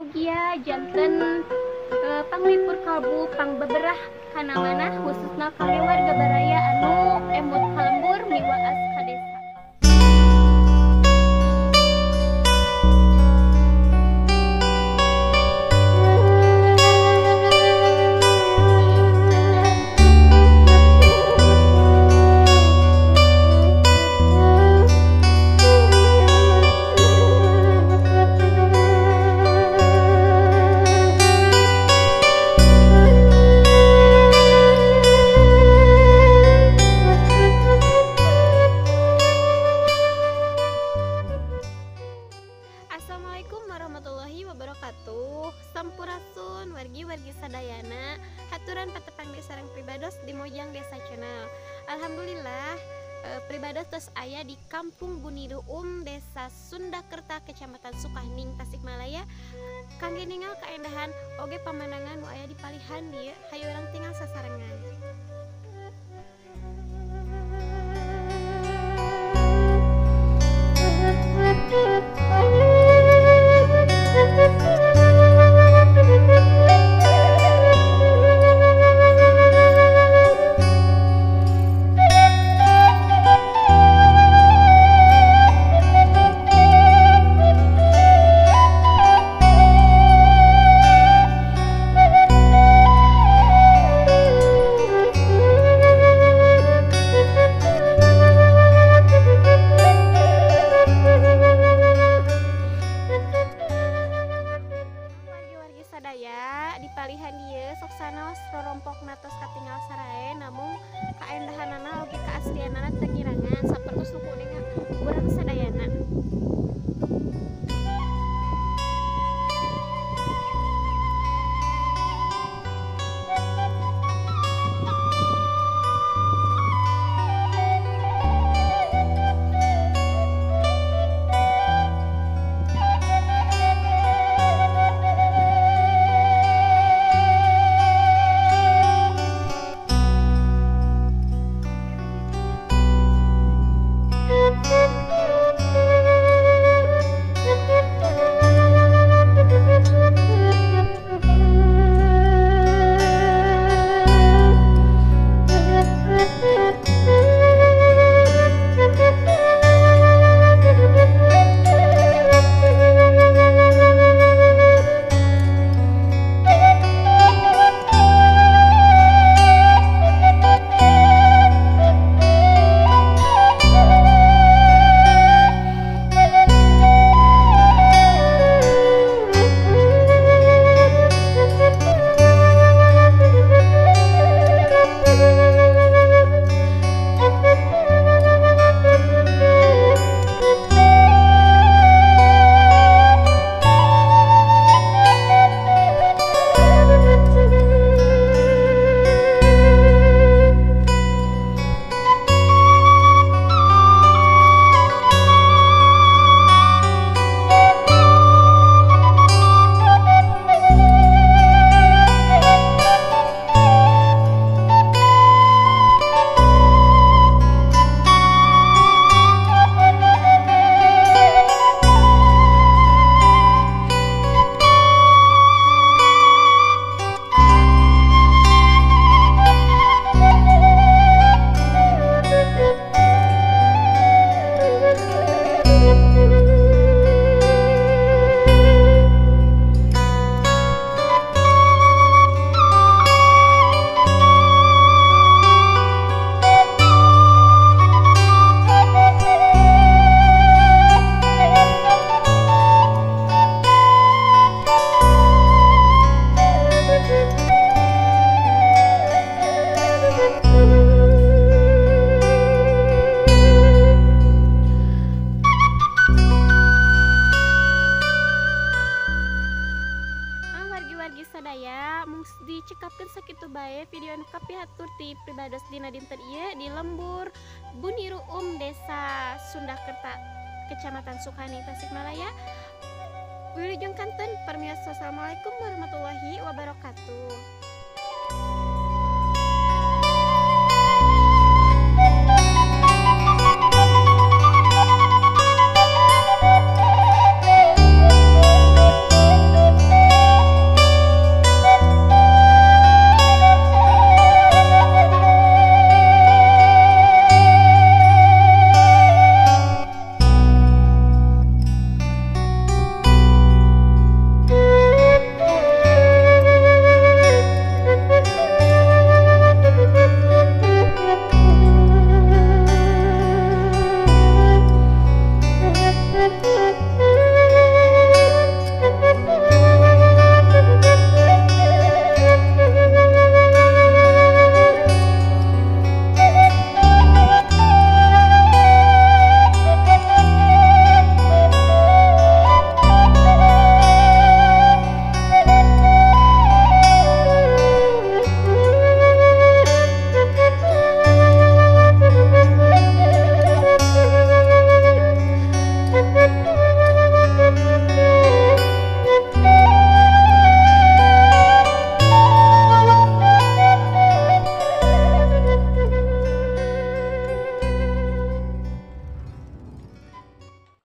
Mugia janten panglipur kalbu pangbeberah kana manah khususna kangge warga baraya anu emut ka lembur miwaas ka desa. Assalamualaikum warahmatullahi wabarakatuh. Sampurasun wargi-wargi sadayana, haturan patepang di sareng pribados di Mojang Desa Channel. Alhamdulillah pribados tos aya di Kampung Buniruum, Desa Sundakerta, Kecamatan Sukahening, Tasikmalaya. Kangge ningal kaendahan oge pamandangan nu aya di palihan dieu, hayu urang tinggal sasarengan. Di palihan dieu sok sanaos rorompok natos katinggal sarae, namung kaendahanana oge kaaslianana teu ngirangan sapertos nu kuning urang sadayana. Sadaya mung dicekapkeun sakitu bae video anu kapihatur ti pribados dina dinten ieu di lembur Buniruum, Desa Sundakerta, Kecamatan Sukahening, Tasikmalaya. Wilujeng kanten permios, wassalamualaikum warahmatullahi wabarakatuh.